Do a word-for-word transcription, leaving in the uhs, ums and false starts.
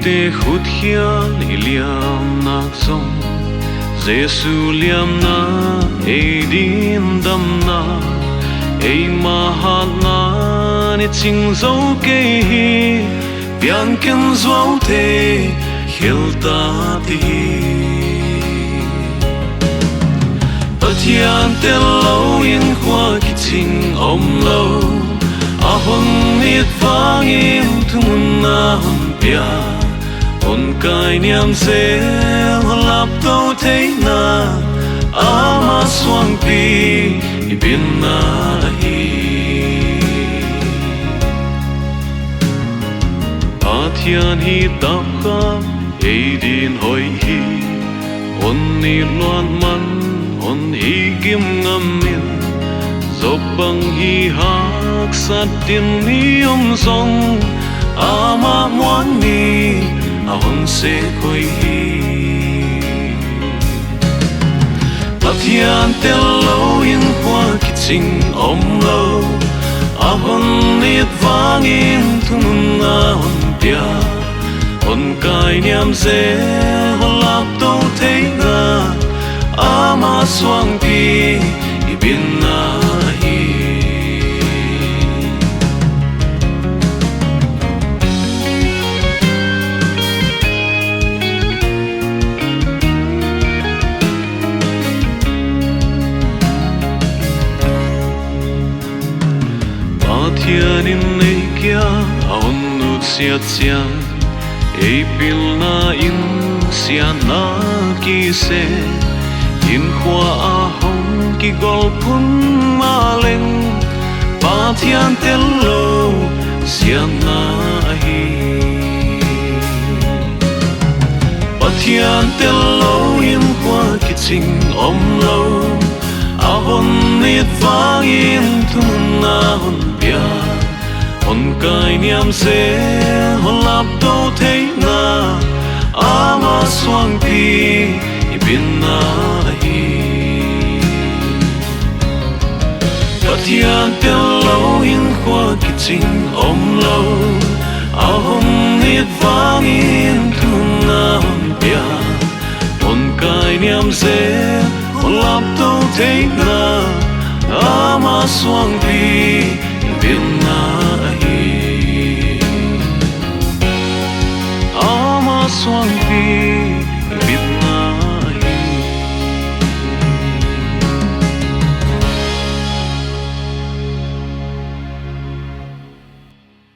Khut khial i liamna zong, Jesu liamna ei din damna, eimah hatna i ching zou kei hi, piang ken zuaute khel ta di hi. Pathian tellou in khua kiching omlou, a hon it vangin thununna hon pia, hon kai niam zel, hon laptou theihna, ama suangpi i binna ahi. Pathian hi tap kha ei din hoih hi, hon it luat man, hon hi gim ngam in, Job bang hi haksat in i om zong, ama muang ni a hon sek hoih hi. Pathian tellou in khua kiching omlou, a hon it vangin thununna hon pia, hon kai niam zel, hon laptou theihna, ama suangpi i binna ahi. Pathian in ei kia a hon nutsiat chiang, ei pilna in siatna kisem, hinkhua a hong kigol phun mah leng, Pathian tellou siatna ahi. Pathian tellou in khua kiching omlou, a hon it vangin thununna hon pia, hon kai niam zel, hon laptou theihna, ama suangpi i binna ahi. Pathian tellou in khua kiching omlou, a hon it vangin thununna hon pia, hon kai niam zel, hon laptou theihna, ama suangpi i binna ahi. Ama suangpi